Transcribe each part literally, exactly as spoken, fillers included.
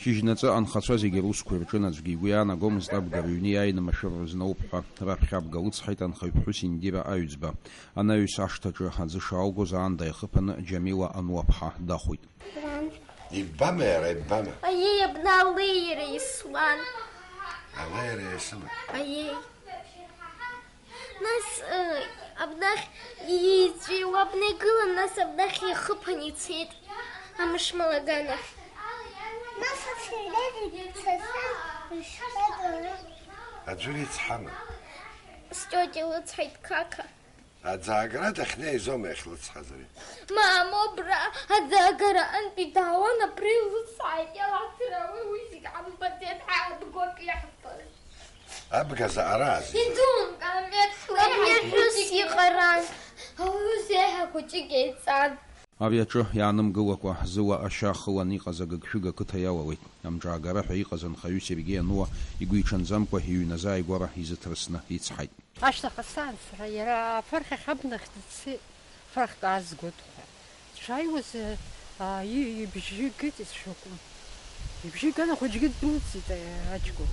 Шьыжьнаҵы анхацәа зегьы русқәа ирҿын, аӡәгьы игәы иаанагомызт абга рыҩны иааины машәыр рызнауп ҳәа. Раԥхьа абга лыцҳаит анхаҩ ԥҳәыс Индира Аҩӡба. Анаҩс ашҭаҿы аӡы шаалгоз аанда ихыԥаны Џьамила Ануаԥҳа дахәит. Иббама иара, иббама? Аиеи, абна алеира исуан. Алеира исыма? Аиеи. Нас, э, абнахь иҵәиуа абна игылан, нас абнахь ихыԥан ицеит амышмалаганахь. Нас ацәеилеит ицасан, ишԥагылеи? Аӡәыр ицҳама? Стиотиа лыцҳаит, қақа. Аӡаагара дахьнеизоума иахьлыцҳаз ари? Мамоу, бра, аӡаагара антәи даауан, абри лыцҳаит, иалаҭра уи, уи зегь ҳамбаӡеит, ҳаадгоит иаҳбаз. Абга заҟараазеи? Идун, камбет, камбет, ус иҟаран. Аус еиҳа хәыҷык еиҵан. Ари аҿы иаанымгылакәа, зыла ашьа ахылан иҟаз агыгшәыг ақыҭа иалалеит. Амҿаагара ҳәа иҟаз анхаҩы Сергеи Ануа игәы иҽанӡамкәа иҩны азааигәара изыҭрысны ицҳаит. Ашьҭахь саан сара иара афырхь ахь абнахь дцеит, фырхьк аазгоит ҳәа. Дшааиуаз, аа, и-, ибжьы геит ицәакәым. Ибжьы ган ахәыҷгьы ддәылҵит, аа, аҷкәын.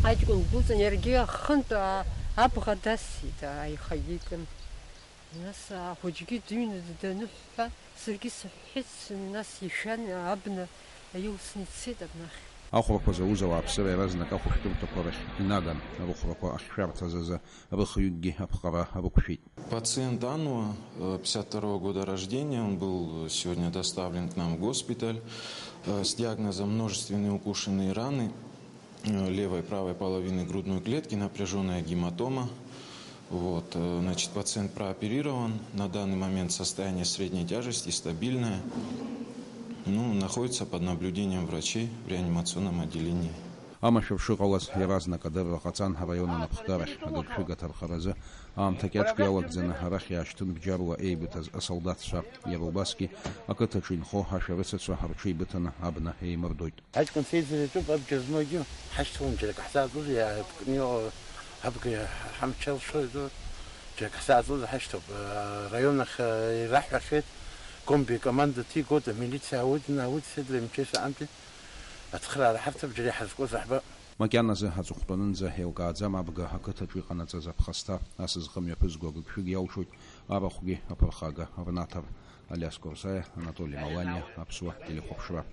Аҷкәын ддәылҵын, иаргьы ахынтә, аа, абӷа дасит, аа, ихагьы икын. Нас ахәыҷгьы дыҩны даныҳәҳәа, саргьы сыҳәҳәеит, нас ишәан абна, илсны ицеит абнахь. Ахәрақәа зауз ауааԥсыра иаразнак ахәышәтәырҭақәа рахь инаган, арыхәрақәа ахьшәарҭаз азы рыхҩыкгьы аԥҟара рықәшәеит. Пациент Ануа, э, пятьдесят второго года рождения, он был сегодня доставлен к нам в госпиталь, э, с диагнозом множественные укушенные раны, э, левой, правой половины грудной клетки, напряжённая гематома. Вот, э, значит, пациент прооперирован. На данный момент состояние средней тяжести стабильное. Ну, находится под наблюдением врачей в реанимационном отделении. Амашәыр шыҟалаз иаразнак адырра ҟаҵан араион анапхгарахь, агыгшәыг аҭархаразы аамҭа кьаҿк иалагӡаны арахь иаашьҭын бџьарла еибыҭаз асолдаҭцәа. Иара убасгьы ақыҭаҿы инхо ашәарыцацәа рҽеибыҭаны абна еимырдоит. Аҷкәын сеиӡара иаҿуп, абџьар змоугьы ҳашьҭалом, џьарак ҳзааӡозар, иаапкны иҟоу абга ҳамч алшоит, џьарак ҳзааӡозар ҳашьҭоуп. Араион ахь ираҳҳәахьеит, комби команда ҭигоит, амилициа ауеит, ауеит, седлемче саанти ацхыраара ҳарҭап, џьара иҳазкуаз аҳбап. Макьаназы аҵыхәтәанынӡа еилкааӡам абга ақыҭаҿы иҟанаҵаз аԥхасҭа, асызхымҩаԥызго агыгшәыг иалшоит арахәгьы аԥырхага рнаҭар. Алиас Корсаиа, Анатоли Маланиа, Аԥсуа телехәаԥшра.